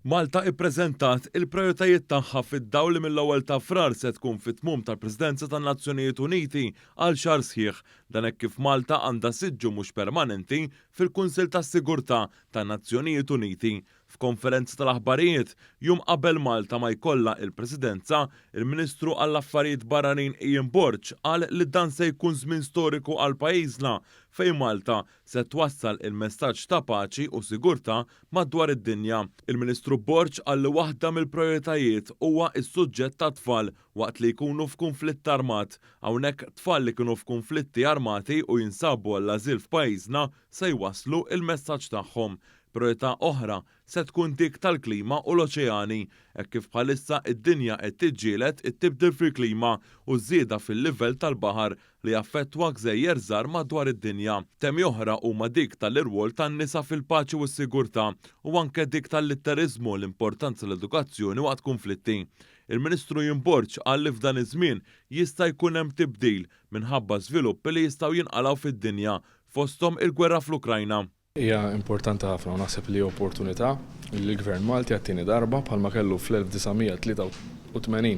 Malta ippreżentat il-prijoritajiet tagħha fid-dawl li mill-ewwel ta' Frar se tkun fit-tmum tal-Presidenza tan-Nazzjonijiet Uniti għal xahar sħiħ. Dan hekk kif Malta għandha siġġu mhux permanenti fil-Kunsill tas-Sigurtà tan-Nazzjonijiet Uniti. F'konferenza tal-aħbarijiet, jum qabel Malta ma jkollha il-Presidenza, il-Ministru għall-Affarijiet Barranin Ian Borg qal li dan se jkun żmien storiku għal pajjiżna fejn Malta se twassal il-messaġġ ta' paċi u sigurtà madwar id-dinja. Il-Ministru Borg qal li waħda mill-projoritajiet huwa s-suġġett tat-tfal waqt li jkunu f'kunflitt armat. Hawnhekk tfal li kienu f'kunflitti armati u jinsabu għall-ażil f'pajjiżna se jwasslu il-messaġġ tagħhom. Prijorità oħra se tkun dik tal-klima u l-oċeani, hekk kif bħalissa d-dinja qed tiġġieled it-tibdil fil-klima u ż-żieda fil-livell tal-baħar li jaffettwa gżejjer żgħar madwar id-dinja. Temi oħra huma dik tal-irwol tan-nisa fil-paċi u s-sigurtà u anke dik tal-litteriżmu u l-importanza tal-edukazzjoni waqt kunflitti. Il-Ministru Ian Borg qal li f'dan iż-żmien jista' jkun hemm tibdil minħabba żviluppi li jistgħu jinqalgħu fid-dinja, fosthom il-gwerra fl-Ukrajna. Hija importanti ħafna u naħseb li hi opportunità li l-Gvern Malti għat-tieni darba, bħalma kellu fl-1983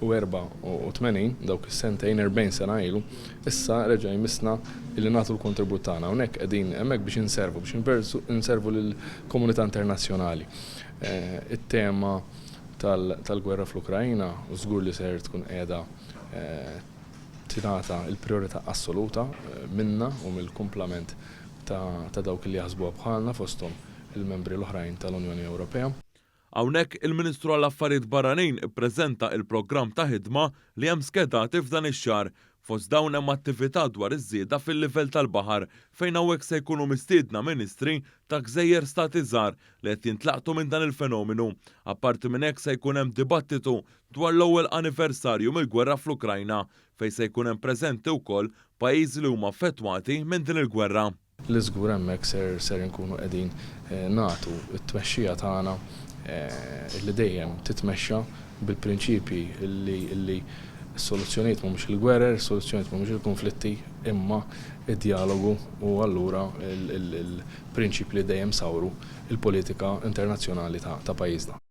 u 84, dawk is-sentejn, 40 sena ilu, issa reġa' jmissna li nagħtu l-kontribut tagħna. Hawnhekk qegħdin hemmhekk biex inservu, biex inservu lill-komunità internazzjonali. It-tema tal-gwerra fl-Ukraina żgur li ser tkun qiegħda tingħata l-prijorità assoluta minna u mill-kumplament ta' dawk li jaħsbuha bħalna fosthom il-membri l-oħrajn tal-Unjoni Ewropea. Hawnhekk, il-Ministru għall-Affarijiet Barranin ippreżenta il-programm ta' ħidma li hemm skedati f'dan ix-xahar. Fost dawn hemm attività dwar iż-żieda fil-livell tal-baħar fejn hawnhekk se jkunu mistiedna ministri ta' gżejjer stati żgħar li qed jintlaqtu minn dan il-fenomenu. Apparti minn hekk se jkun hemm dibattitu dwar l-ewwel anniversarju mill-gwerra fl-Ukrajna fejn se jkun hemm preżenti wkoll pajjiżi li huma affettwati minn din il-gwerra. Li żgur hemmhekk ser ser inkunu qegħdin nagħtu t-tmexxija tagħna li dejjem titmexxa bil-prinċipji li li s-soluzzjonijiet mhumiex il-gwerer, is-soluzzjonijiet mhumiex il-kunflitti imma d-djalogu u allura l-prinċipji li dejjem sawru l-politika internazzjonali ta' pajjiżna.